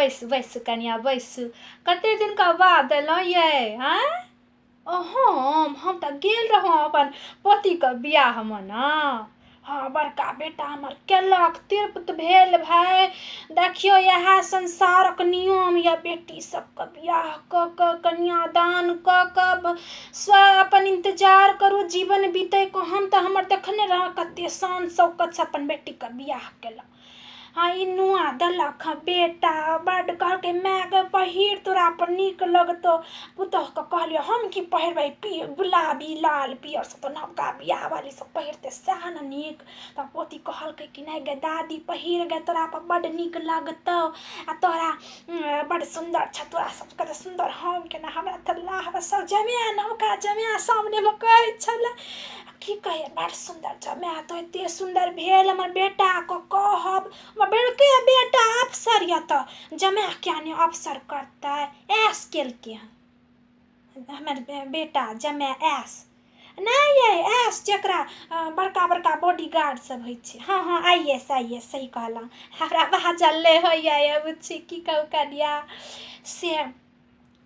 बैसू बैसू कनिया बैसू। कते दिनका बाद एलहुँ यै? आँय, ओ हम तऽ गेल रहौं अपन पोतीके बियाहमे ने। हँ, बड़का बेटा हमर केलक, तृप्त भेल भाय। देखियौ, इएह संसारक नियम यऽ। बेटी सबके बियाह कऽ कऽ कन्यादान कऽ कऽ स्व अपन इन्तजार करू जीवन बीतैके। हम तऽ हमर देखने रहौं कते शान शौकतसँ अपन बेटीके बियाह केलक। हँ, ई नुआ देलक हँ बेटा। बड्ड कहलकै, माय गे पहिर, तोरा पर नीक लगतौ। पुतोहुके कहलियै, हम की पहिरबै? गुलाबी लाल पियर सब तऽ नवका बियाह वाली सब पहिरतै, सएह ने नीक। तऽ पोती कहलकै कि नहि गे दादी, पहिर गे, तोरा पर बड्ड नीक लगतौ आ तोरा बड्ड सुन्दर छौ। तोरा सबके तऽ सुन्दर, हम केना? हमरा तऽ लाह सब जमाए, नवका जमाए सामनेमे कहै छलै की कहै, बड़ सुन्दर छौ माय, तो एते सुन्दर भेल हमर बेटाके कहब। हमर बड़के बेटा अफसर यऽ तऽ जमाए किया नहि अफसर करतै? ऐश केलकै हँ हमर बेटा जमाए। ऐश नहि यै, ऐश जकरा बड़का बड़का बॉडीगार्ड सब होइ छै। हँ हँ, I S, I S, सही कहलहुँ। हमरा बाजल नहि होइए यै बुच्ची, की कहू कनिया से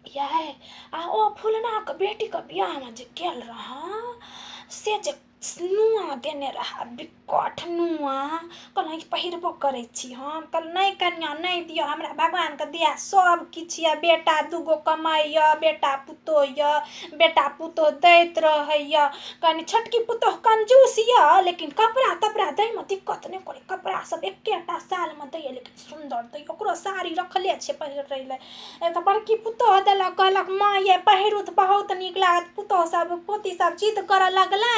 यै। आ ओ फुलनाके बेटीके बियाहमे जे गेल रहौं से जे नुआ देने रहए, बिकट नुआ। कहलहुँ, ई पहिरबो करै छी हम? कहलहुँ, नहि कनिया, नहि दिअ हमरा, भगवानके दया सब किछु यऽ। बेटा दूगो कमाइए, बेटा पुतोह यऽ, बेटा पुतोह दैत रहैए। कनि छोटकी पुतोह कंजूस यऽ, लेकिन कपड़ा तपड़ा दैमे दिक्कत नहि करै। कपड़ा सब एकेटा सालमे दैए, लेकिन सुन्दर दैए। ओकरो साड़ी रखले छै पहिरै लए। एक बड़की पुतोह देलक, कहलक, माँ ये पहिरू तऽ बहुत नीक लागत। पुतोह सब पोती सब जिद करऽ लगलै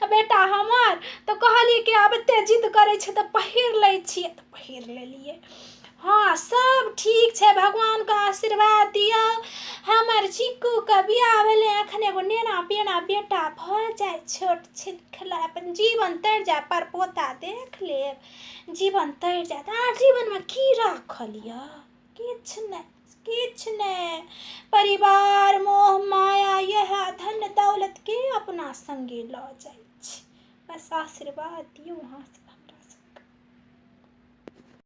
बेटा हमर, तऽ कहलियै कि आब एते जिद करै छै तऽ पहिर लै छियै, तऽ पहिर लेलियै। हँ, सब ठीक छै, भगवानके आशीर्वाद दियौ। हमर चिक्कूके बियाह भेलै, एखन एगो नेना पेना बेटा भऽ जाय छोट छिन, खेला अपन जीवन तरि जाय, पर पोता देख लेब, जीवन तरि जायत। आर जीवनमे की राखल यऽ? किछु नहि, किछु नहि। परिवार, मोह माया, इएह धन दौलत के अपना संगे लऽ जाइ छै? बस आशीर्वाद दियौ अहाँ।